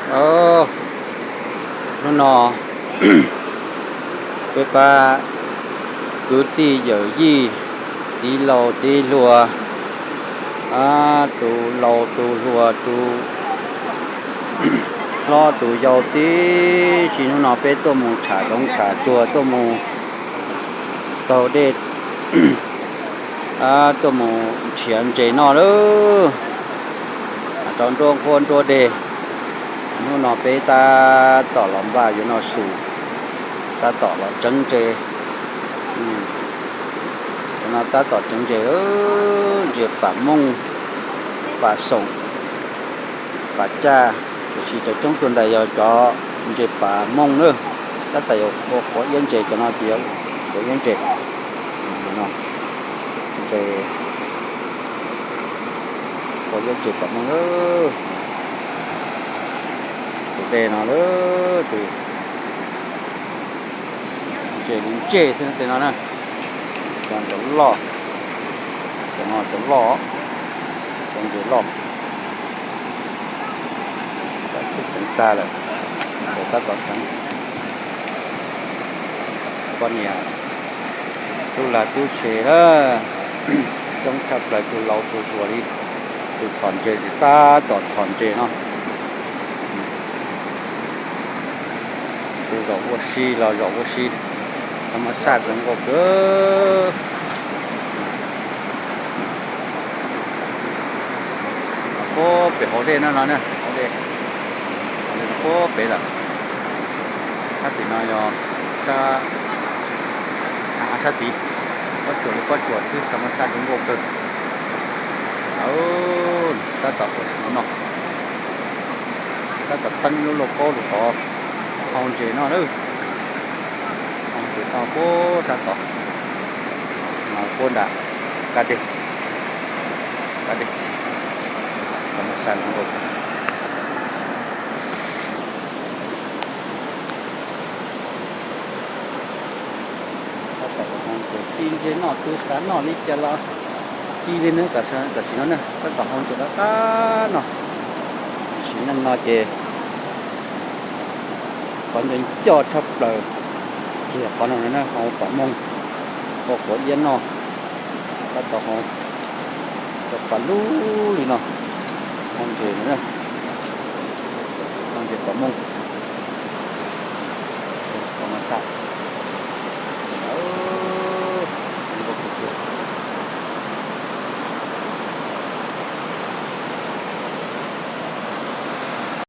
Os, hnub no peb pab kwv tij yawm yij, txiv laus txiv hluas, tus laus tus hluas, tus hlob tus yau tib si, hnub no peb tuaj mus tsham zoov tsham tsuag, tuaj mus taug dej, tuaj mus nrhiav ntses noj lawm. Rau nruab nqhuab nruab dej, hnub no peb tab tom los npaj yuav noj su, tab tom los tseev ntses. Cov no tab tom tseev ntses, ntses pam mooj, pam xoom, pam caj, tiam sis cov coob tuaj ntawd yog cov ntses pam mooj na. Tab tom yuav ua quav iab ntses, cov no ces yog quav iab ntses. Ntses, quav iab ntses pam mooj na. Tus dej no lawm, tus ntses li ntsej xwb tej no na. Cov ntses loj, cov no cov loj, cov ntses loj. Tab twb tseev tag lawm, ces tab tom tseev. Poj niam tub lag tub se na, coob tshaj plaws, tus laus tus hluas li. Tus txhom ntses ces tab tom txhom ntses no. Tus zaum ua si los zaum ua si, thaj ma xaj zoo nkauj kawg. Puag pem hauv dej no no, hauv dej, hauv dej no puag pem lawm. Sab tim no yog sab, sab tid, pob tsuas li pob tsuas xwb, thaj ma xaj zoo nkauj kawg. Tab tom ua si no, tab tom teeb lub lauj kaub rau tod, hau ntses no lawm. Hau ntses tau puag sab tod, no puag nram kab dej, kab dej, thaj ma xaj zoo nkauj. Tab tom hau ntses, ci ntses noj, tus xav noj li cas los ci li na. Tam sim no ne tab tom hau ntses rov qab no. Sim neej no ces qhov nco nco tshaj plaws ces qhov no na, hau pam mooj, hau quav iab noj, tab tom hau rau pam lub li no, hau ntses no.